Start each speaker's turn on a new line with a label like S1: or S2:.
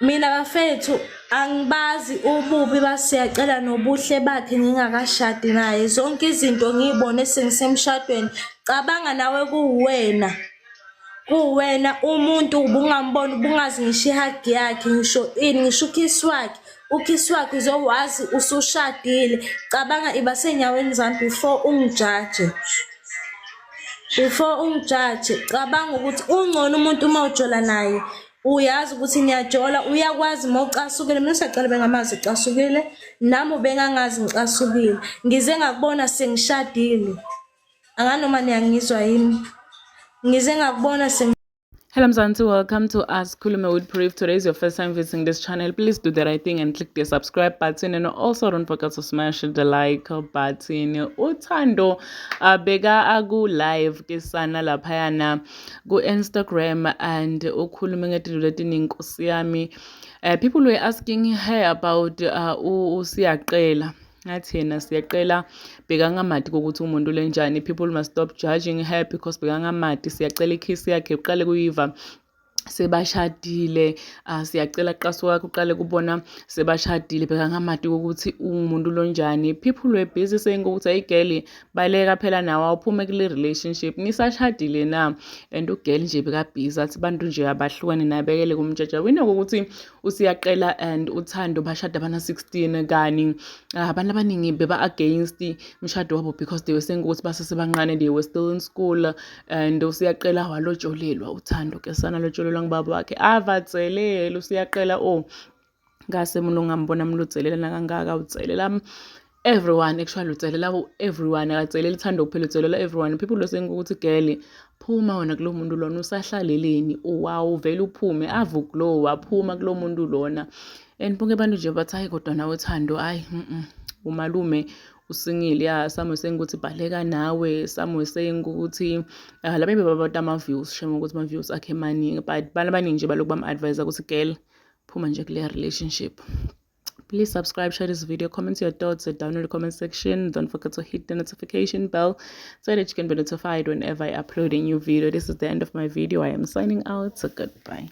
S1: Mina bafethu angibazi ububi baSiyacela nobuhle bakhe ngingakashadi naye. Zonke izinto ngiyibone sengisemshadweni. Cabanga nawe kuwena. Kuwena umuntu ubungamboni ubungazi ngisho ihug yakhe ngisho ini ngisho ukiss wakhe. Ukiss wakhe uzowazi usushadile. Cabanga iba senyaweni zami before ungijaje. Before ungijaje cabanga ukuthi ungcono umuntu uma ujola naye uyazi ukuthi niyajola uyakwazi uma ucasukile mina usacela bengamazi ucasukile nami ubengangazi ngicasukile ngize ngakubona sengishadile anganoma niyangizwa yini ngize ngakubona seng
S2: Hello Mzansi, welcome to Asikhulume with Brief. Today is your first time visiting this channel. Please do the right thing and click the subscribe button and also don't forget to smash the like button. Uthando abeka aku live ke sana laphayana ku Instagram and ukhulume ngetinto letiningi nkosi yami. People were asking her about uSiyaqela. Ngathi yena Siyacela bekangamati ukuthi umuntu lenjani. People must stop judging her because bekangamati. Siyacela ikiss yakhe uqale kuyiva sebashadile. Siyacela qaso wakhe uqale kubona sebashadile bekangamati ukuthi umuntu lonjani. People were busy saying ukuthi ayi girl baleka phela nawe awuphume kule relationship nisashadile na and ugirl nje bekabhizi athi abantu nje abahlukane naye bekele kumtshatsha. We know ukuthi uSiyaqela and uThando bashada bana 16 kani abantu abaningi beba against umshado wabo because they were saying ukuthi basesebancane, they were still in school and uSiyaqela walotsholelwa uThando ke sana lotsholelwa ngubaba wakhe avatselela uSiyaqela oh ngase umuntu ongambona mludzelela nakangaka utselela everyone actually utselela everyone akatselela ithando kuphela utselela everyone. People were saying ukuthi girl phuma wena kulo muntu lona usahlaleleni wow vele uphume avukulo waphuma kulo muntu lona and bonke abantu nje bathi hayi kodwa nawe Thando hayi umalume usingile ya some were saying ukuthi baleka nawe some were saying ukuthi labe bebabantu ama-views shame ukuthi ama-views akhe maningi but abantu abaningi nje balokhu bam-advise ukuthi girl phuma nje kule relationship. Please subscribe, share this video, comment your thoughts down in the comment section. Don't forget to hit the notification bell so that you can be notified whenever I upload a new video. This is the end of my video. I am signing out, so goodbye.